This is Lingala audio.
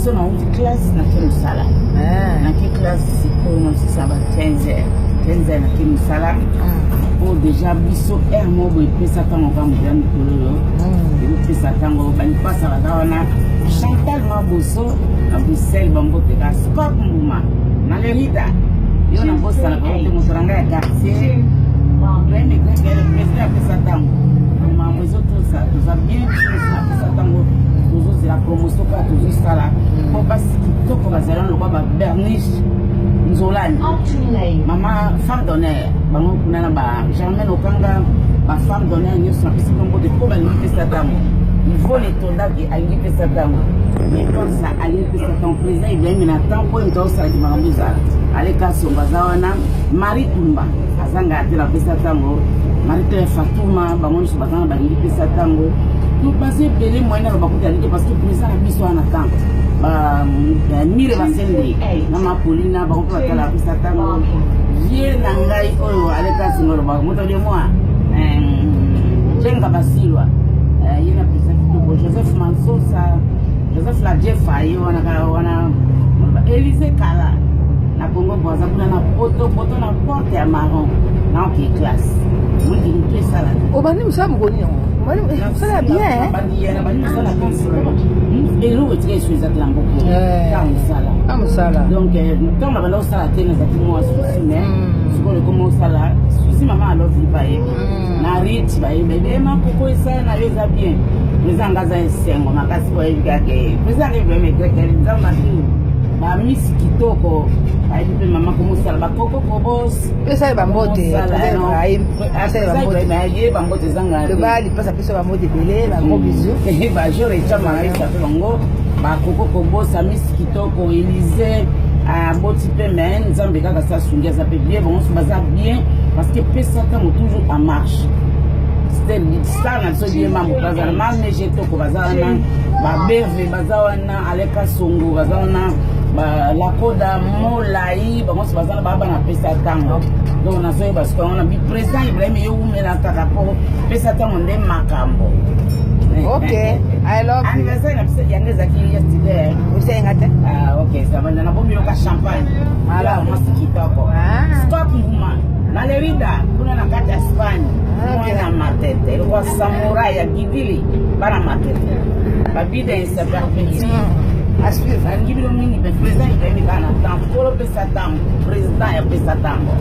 So nauti classe, nake mosala. Nake classe sikoyo, nosisa ba 15 heures, 15 heures nake mosala. Po déjà biso heure moko boye epesa ntango kaka moto ya mikolo oyo ekopesa ntango balipasa baza wana. Chantal Maboso na Bruxelles, bamboteka. Scott Mbuma na Lerida, yo nabosana bango te, moto na ngai ya quartier. Président apesa ntango, mambo ezotosa, toza bien. Apesa ntango, tozozela promotion kaka, tozosala mpo basi kitoko bazali wana lokwa baberniche Nzolani, mama femme d'honneur, bango kuna na ba Germaine Okanga, bafemme d'honneur nyonso napesi bango te mpo balingi pesa ntango. Ivone Etondaki alingi pesa ntango, Etonsa alingi pesa ntango, président Ibrahim na temps mpo moto aosalaki makambo ezala. Aleka Songo aza wana, Marie Tumba azanga te, napesa ntango, Marie Claire Fatuma, bango nyonso baza na balingi pesa ntango. Donc baza ebele, moyen na bakuta te, parce que président na biso wana temps mire basende na mapolina, bango mpe batala pesa ntango. Vie na ngai oyo aleka singa olobaka moto de moi, Jenga Basilwa, ye na président kitoko, Joseph Mansosa, Joseph la Jefa, ye wana kaka wana, Élise Kala na Congo Braza kuna na poto poto na porte ya marron na oke classe moki motu esala. Obandi mosala mokoni yango, mosala ya bien. Nabandi mosala, eloko etika esu eza te na mboko ka mosala. Ka mosala. Donc ntango na banda kosala te, nazalaki mwa souci, mais sikoyo ekoma osala souci. Mama alovi bayebi na riti, bayebi ema koko esala na yo eza bien. Président nga aza esengo makasi po ayebi kaka président nge vraimen grekeli Nzambe atu bamisi kitoko, bayebi mpe mama komosala bakoko kobos. Pesa ye bambote. Ye bambote ezanga. Loba lipasa, pesa bambote ebele, bagros bisous. Bajour ecama nayebisa mpe bango bakoko kobosa misi kitoko. Élise aboti mpe, me Nzambe kaka sa asungi, aza mpe bien, bango nyonso baza bien, parce que pesa ntango toujours en marche. Star na biso die mambo bazala mamege toko, baza wana, baberve baza wana, Aleka Songo baza wana, Lakoda Molai, bango nyonso baza na baa bana pesa ntango. Donc nazoyeba sikoyo yango na bi président Ibrahim, yo wumela kaka mpo pesa ntango nde makambo. Ok, I love you. Anniversaire na biso yango ezalaki yesterday. Osenga te. Ah, ok, ça va. Nabombi yoka champagne. Voilà. Mwasi kitoko. Ah. Stop Mbuma na Lerida kuna na kati ya Espagne. Mwana Matete lokwa samurai ya Gidili, bana Matete babida insaperpeti. À suivre. Nalingi bino mingi mpe président Ibrahim kaka na temps kolo pesa ntango, président ya pesa ntango.